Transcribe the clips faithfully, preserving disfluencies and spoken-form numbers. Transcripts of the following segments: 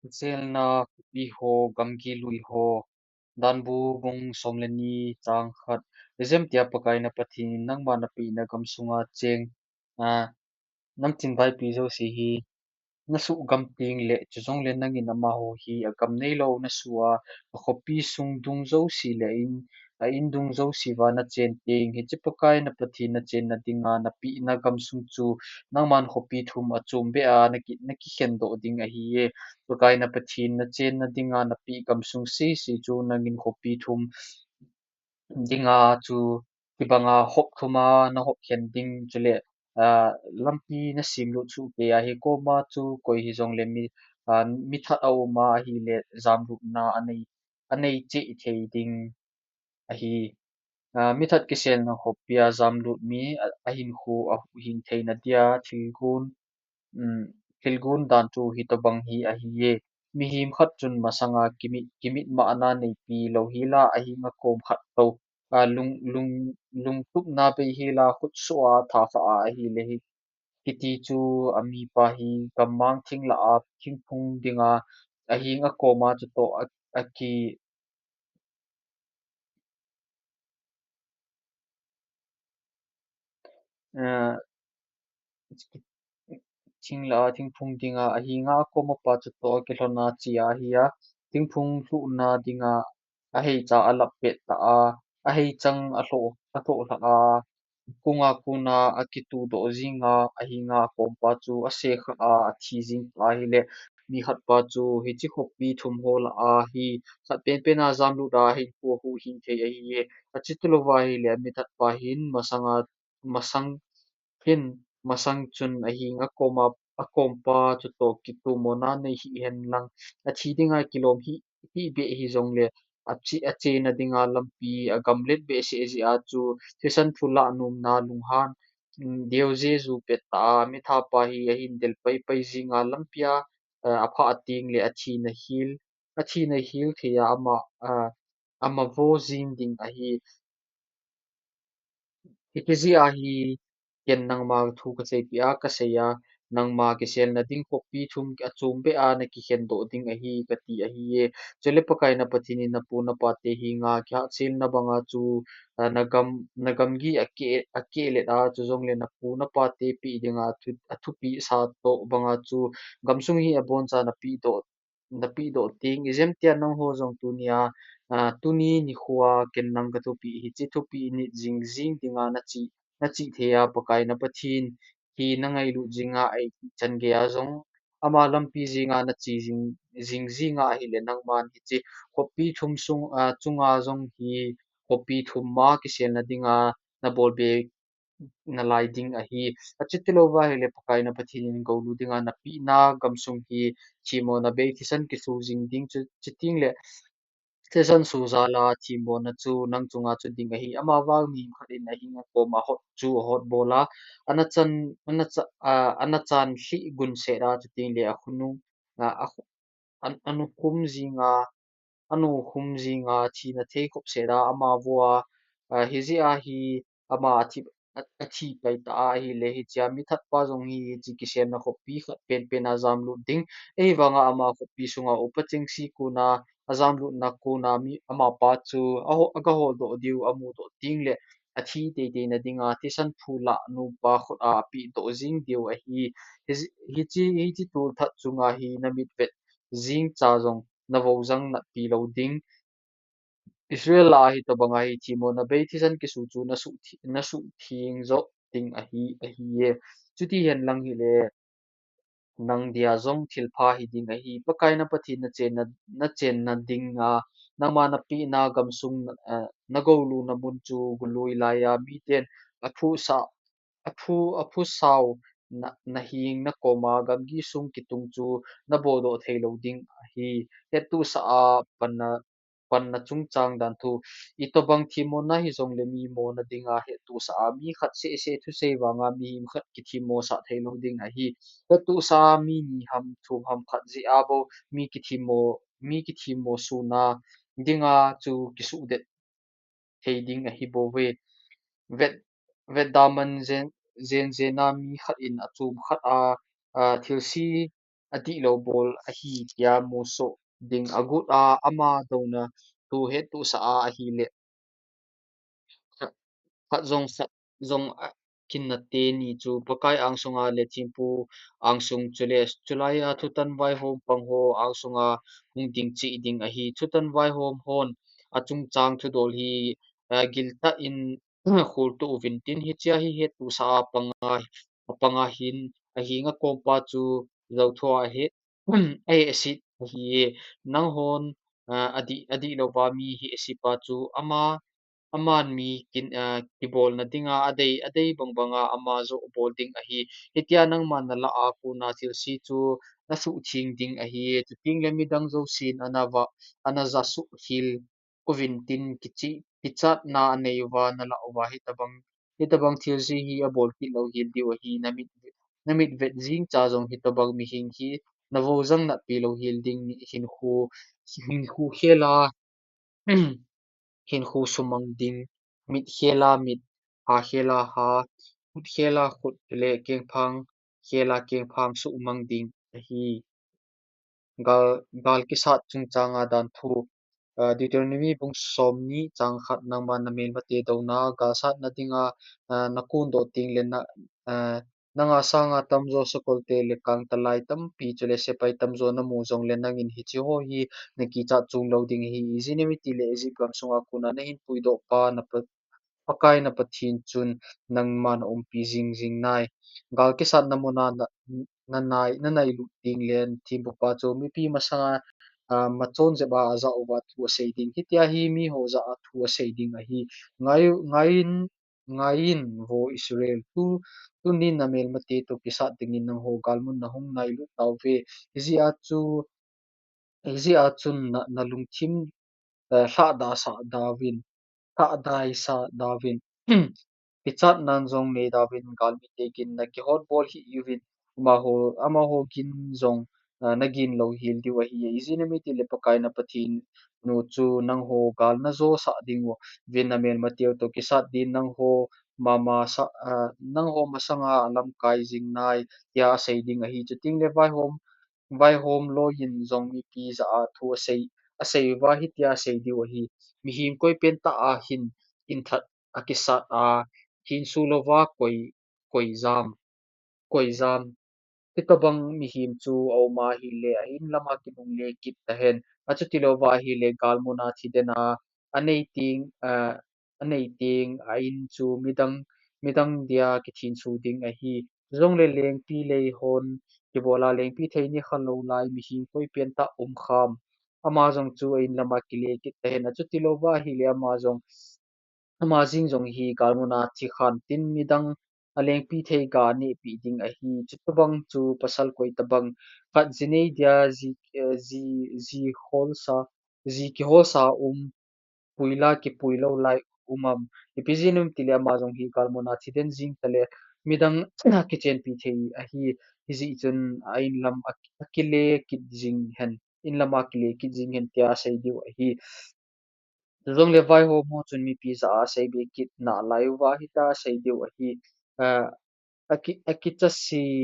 Kiselna khopi ho, gamgi lui ho. Danbu bung som le ni chang khat. Ijemtia Pakai na Pathen in nangma napehna gamsunga cheng, a, namtin vaipi jouse hi nasuh gam teng le, chujongle nangin amaho hi agam neilou nasuh a, akhopi sung dung jouse le in, a in dung jouse uva nachen teng, hiche Pakai na Pathen nachenna dinga napehna gamsung chu nangman khopi thum achom beh a naki, nakikhen doh ding ahiye. Pakai na Pathen nachenna dinga napeh gamsung sese chu nangin khopi thum dinga chu kibanga hop thum a nahop khen ding chule, a, lampi nasemlut soh kei a, hikoma chu koi hijongle mi, a, mithat aum a ahile jamlutna anei, anei cheh thei ding ahi. A, mithat kiselna khopia jamlut mi a, ahinkho ahuhhing theina dia thilgon, um, thilgon dan chu hitobang hi ahiye. Mihem khat chun masanga kimit, kimitmahna neipi louhela ahinga kom khat tou, a, lung, lung, lungtupna beihela khutsoh a thakhah a ahile hi, kiti chu amipa hi gammang thing lah a thingphung dinga ahinga kom a chutoh a, aki, eh, thing lah a thingphung dinga ahinga kom apa chutoh akilhon a chia ahi a, thingphung lhuhna dinga aheicha alap pet tah a, aheichang alhoh, alhoh lhah a, kunga kona akituh doh jinga, ahinga kompa chu asekha a, athi jing tah ahile, mi khatpa chu hiche khopi thum ho lah a hi khat penpen a jamlut a ahinkho ahuhhing thei ahiye. Achuti louva ahile, amithatpa hin masanga, masang hin, masang chun ahinga koma, akompa chutoh kitomona nei hihen lang, athi dinga kilom hih, hih beh hijongle, ache, achena dinga lampi agamlet behseh jeh a chu thisan phu lah nomna lunghan, um, deujeju pet tah a, mithapa hi ahin del paipai jinga lampia, a, aphah teng le athina hil, athina hil thei a ama, a, ama vo jing ding ahi. Hiti jeh a hi ken nangma thu kaseipeh a, kasei a, nangma kiselna ding khopi thum achom beh a nakikhen doh ding ahi, kati ahiye. Chule Pakai na Pathen in napu napate henga kihahselna banga chu, a, nagam, nagamgi akeh, akeh let a, chujongle napu napate peh dinga athu, athupeh sa toh banga chu gamsung hi aboncha napeh doh, napeh doh teng. Ijemtia nangho jong tunia, a, tuni nikhoa ken nang kathupeh, hiche thupeh nit jing jing dinga nache, nache thei a, Pakai na Pathen hi nangailut jinga ahi chan geiya jong ama lampi jenga nache jing, jing jinga ahile nangman hiche khopi thum sung, a, chunga jong hi khopi thum ma kiselna dinga nabol be nalai ding ahi. Achuti louva ahile Pakai na Pathen in golu dinga napehna gamsung hi themmona bei thisan kisu jing ding chu, chuteng le thisan su jal a themmona chu nang chunga chu ding ahi. Amavang mihem khat in ahinga koma hot chu ahot bol a, ana chan, ana cha, a, ana chan lhih gun set a, chuteng le akhonung, a, a, an, anukhum jinga, anukhum jinga thina thei khop set a ama vo a, a, hijeh a hi ama athi, a, athi pai tah a ahile hichea mithatpa jong hi hiche kiselna khopi khat penpen a jamlut ding. Ahivanga ama khopi sunga upa chengse kona, ajamlutna kona mi, amapa chu aho, agaholdoh diu amudoh teng le athi teiteina dinga thisan phu lah nompa khut a apehdoh jing diu ahi. Hi, hiche, hiche tolthat chunga hi namit vet jing cha jong navou jang natpi lou ding. Israel lah a hitobanga hi themmona bei thisan kisu chu nasuh thi, nasuh theng joh ding ahi, ahiye. Chuti hen lang hile, nang dia jong thilpha hiding ahi. Pakai na Pathen nachenna, nachenna dinga, nangma napehna gamsung, a, nagoluna mun chu golui laiya miten aphusa, aphu, aphusau na, naheng nakoma gamgi sung kitung chu naboldoh theilou ding ahi. Hettohsah a panna, panna chungchang dan thu. Itobang themmona hijongle mi mona dinga hettohsah a, mi khat sehseh thusei vanga mihem khat kithemmosah theilou ding ahi. Hettohsah a mi ni ham thum ham khat jeh a bou mi kithemmo, mi kithemmo suna dinga chu kisuhdet thei ding ahibouve. Vet, vetda man jen, jen jena mi khat in achom khat a, a, thilse adihlou bol ahi tia musoh ding agot a, ama douna thu hettohsah a ahile, khat, khat jong khat jong a kinna teni chu Pakai angsunga le thempu angsung chule chulaiya thutan vaihom pang ho angsunga hung ding cheh ding ahi. Thutan vaihom hon achungchang thudol hi, eh, giltah in kholtoh uvin tin, hichea hi hettohsah a panga, apanga hin ahenga kompa chu jouthoa ahe, ahesit ahi. Nanghon, ah, adih, adihlouva mi hehsepa chu ama, aman mi kin, ah, kibolna dinga adei, adei bangbanga ama joh bol ding ahi. Hitia nangman nalah a kona thilse chu nasuhtheng ding ahi. Chutengle midang jousen ana va, ana jasuhkhel uvin tin kichi, kichatna anei uva nalah uva hitobang, hitobang thilse hi abol kit louhel diu ahi. Namit, namit vet jengcha jong hitobang mihem hi navojang natpi louhel ding, hinkho, hinkho khela, hinkho sumang ding, mit khela mit, ha khela ha, khut khela khut le kengphang khela kengphang sumang ding ahi. Gal, gal kisat chungchanga dan thu, ah, Deuteronomy bung somni chang khat, nangma namelmate douna, galsatna dinga, ah, nakondoh tengle na, ah, nanga sanga tamjo sakolte le kangtalai tampi chule sepai tamjo namu jongle nangin hicheho hi nakichat chunglou ding ahi. Ijeh inem itile Egypt gamsunga kona nahin puidohpa napa, Pakai na Pathen chun nangma naumpi jingjing nai. Gal kisatna muna na, nanai, nanailut tengle thempupa chu mipi masanga, ah, machon jep a ajah uva thu asei ding. Hitia hi miho jah a thu asei ding ahi. Ngai, ngaiyin, ngaiyin vo Israel, tu, tunin namelmate toh kisat dingin nangho galmun nahung nailut tauve. Hijeh a chu, hijeh a chun na, nalungthim, eh, lhahdaisah dauvin, lhahdaisah dauvin, kichatnan jong nei dauvin, galmite gin nakihotbol hih uvin, amaho, amaho gin jong, ah, nagin louhel diu ahi. Ijeh inem itile Pakai na Pathen nu chu nangho gal najosah ding uvin, namelmateu toh kisat din nangho mama sa, ah, nangho masanga alamkai jing nai tia asei ding ahi. Chutengle vaihom, vaihom loiyin jong mipi jah a thu asei, asei uva hitia asei diu ahi. Mihem koipen tah a hin inthat akisat a, hinsu louva koi, koijam, koijam. Hitobang mihem chu aum ahile, a-in lama kinungle kit tahen. Achutilouva ahile, galmuna thidena anei teng, ah, anei teng, a-in chu midang, midang dia kithenso ding ahi. Chujongle lengpi lei hon kibola lengpi thei nikho lou lai mihem koipen tah umkham, ama jong chu a-in lama kile kit tahen. Achutilouva ahile, ama jong, ama jeng jong hi galmuna thikhan tin, midang alengpi thei ga anehpeh ding ahi. Chutobang chu pasal koitabang khat jinei dia ji, eh, ji, ji holsa, ji kiholsa um, puila kipuilou lai um am. Ipi jeh inem itile ama jong hi galmuna thiden jeng tale midang kichenpi thei ahi. Hijeh chun a-in lam a, akile kit jeng hen, in lama kile kit jeng hen tia asei diu ahi. Chujongle vaihom ho chun mipi jah a aseibe kit nalai uva hitia asei diu ahi. Ah, aki, akichase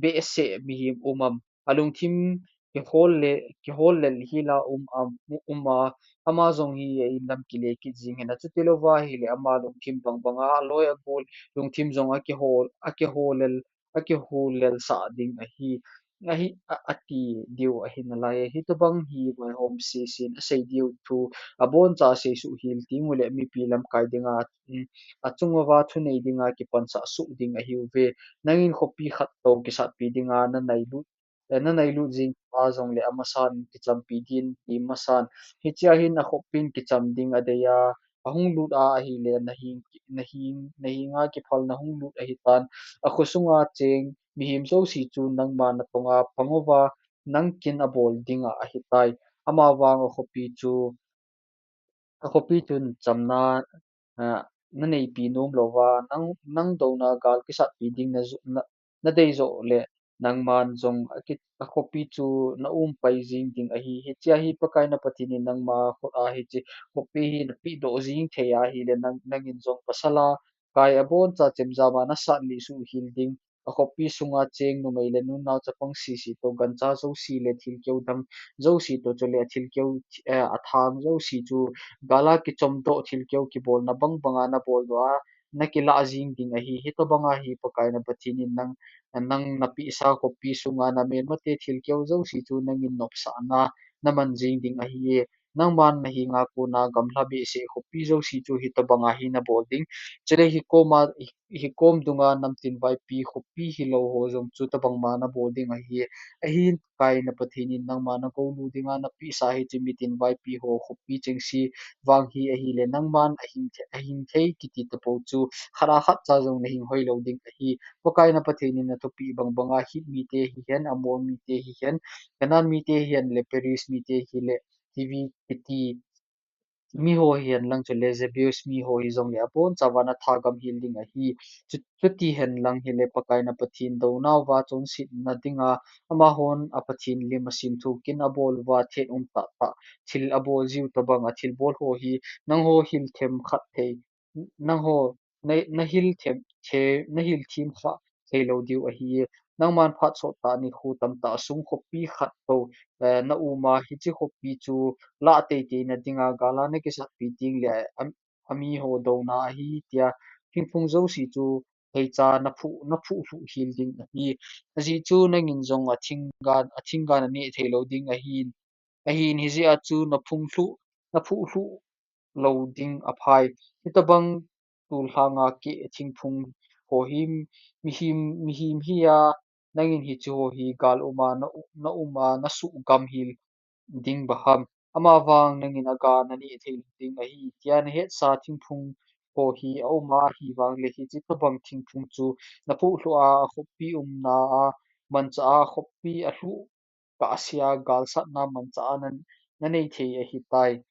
behseh mihem um am, alungthim kihol le, kihol lel hela um am, um a, ama jong hi a-in lam kile kit jeng hen. Achutilouva ahile, ama lungthim bangbanga aloi agol lungthim jong akihol, akihol lel, akihol lelsah ding ahi, ahi, a, ati diu ahi nalai. Hitobang hi vaihom sesen asei diu thu, aboncha asei suhhel tengule mipi lamkai dinga, um, achunguva thunei dinga kipansah suh ding ahiuve. Nangin khopi khat toh kisatpi dinga nanailut, eh, nanailut jeng a jongle amasan kichampi din ti masan. Hichea hin akhopin kicham ding adei a, ahung lut a ahile, naheng, naheng, nahenga kiphal nahung lut ahitan. Akhosunga cheng mihem jouse chu nangma natonga pang uva, nangkin abol dinga ahitai. Amavang akhopi chu, akhopi chun chamna, ah, naneipi nomlouva, nang, nang douna gal kisatpi ding na, na, nadei joh le, nangman jong aki, akhopi chu naumpai jeng ding ahi. Hichea hi Pakai na Pathen in nangma khut a hiche khopi hi napehdoh jeng thei ahile, nang, nangin jong pasal a kai aboncha chemjam a nasat lih suhhel ding, akhoppi sunga cheng numei le nunao chapang sese toh, gancha jouse le thilkeu dang jouse toh, chule athilkeu, eh, athang jouse chu gala kichomdoh thilkeu kibolna bang banga nabol doh a, nakilah jing ding ahi. Hitobanga hi Pakai na Pathen in nang, nang napehsa khoppi sunga namelmate thilkeu jouse chu nangin nopsahna naman jing ding ahi. Nangman nahenga kona gamla behseh khoppi jouse chu hitobanga hi nabol ding. Chule hikoma, hikom dunga namtin vaipi khoppi hilou ho jong chu tobangma nabol ding ahi. Ahin Pakai na Pathen in nangma nagoulu dinga napehsa hiche mitin vaipi ho khoppi chengse vang hi ahile, nangman ahing the-, ahing thei kiti tapou chu khat a khat cha jong nahing hoilou ding ahi. Pakai na Pathen in nathupeh bang banga Hit mite hihen, Amor mite hihen, Canaan mite hihen le Periz mite hile, Hivi kiti miho hihen lang chule Jebus miho hijongle abonchauva nathagam hel ding ahi. Chu, chuti hen lang hile Pakai na Pathen dounauva chonsetna dinga amahon apathen lim asemthu kin abol uva thet um tahtah thil abol jiu tobanga thilbol ho hi nangho hilthem khat thei, nangho na, nahilthem, the, nahilthem kha theilou diu ahi. Nangman phat sottah nikho tamtah sung khoppi khat toh, eh, nauma hiche khoppi chu lah teiteina dinga gala nakisatpi tengle, am, amiho douna ahi tia thingphung jouse chu theicha naphuh, naphuh lhuh hel ding ahi. Ajeh chu nangin jong athingga, athingga naneh theilou ding ahin, ahin hijeh a chu naphuh lhuh, naphuh lhuh lou ding aphai. Hitobang tullhanga keh thingphung ho hi mihem, mihem hia, nangin hicheho hi gal uma na u-, nauma nasuhgam hel ding baham. Amavang nangin aga naneh thei ding ahi tia nahetsa thingphung ho hi auma ahivangle hiche tobang thingphung chu naphuh lhuh a, akhoppi umna a manchah a, akhoppi alhuh kahsea galsatna manchah a na, nanei thei ahitai.